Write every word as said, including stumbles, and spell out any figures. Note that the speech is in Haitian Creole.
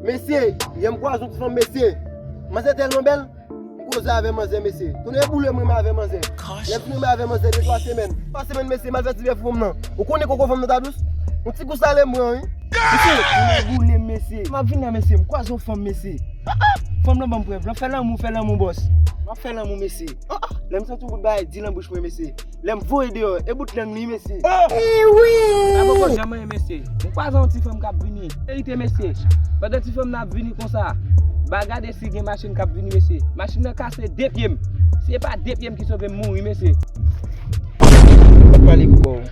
Mesye, yè m kwaze yon ti fanm, mesye. Manzè tèlman bèl, m koze avè manzè, mesye. Tonnè boule m renmen avè manzè. Lè m fin renmen avè manzè de twa semèn. Twa semèn, mesye, m al fè ti bèf pou fanm nan. Ou konnen koko fanm nan ta dous? Yon ti gou sale m pran, wi. Mesye, tonnè boule m, mesye. M ap vin la, mesye, m kwaze yon fanm, mesye. Fanm nan ban m prèv, l ap fè lanmou, fè lanmou, bòs. M ap fè lanmou, mesye. Lè m santi yon bout bagay di nan bouch mwen, mesye. Lè m voye deyò, e bout lang li, mesye. Sa poko janm anyen, mesye. M kwaze yon ti fanm k ap vini. Verite, mesye. Pandan ti fanm nan ap vini konsa, ba gade si gen machin k ap vini, mesye. Machin nan kase de pye m. Si e pa de pye m ki sove m, mouri, mesye. Pale pou kò w.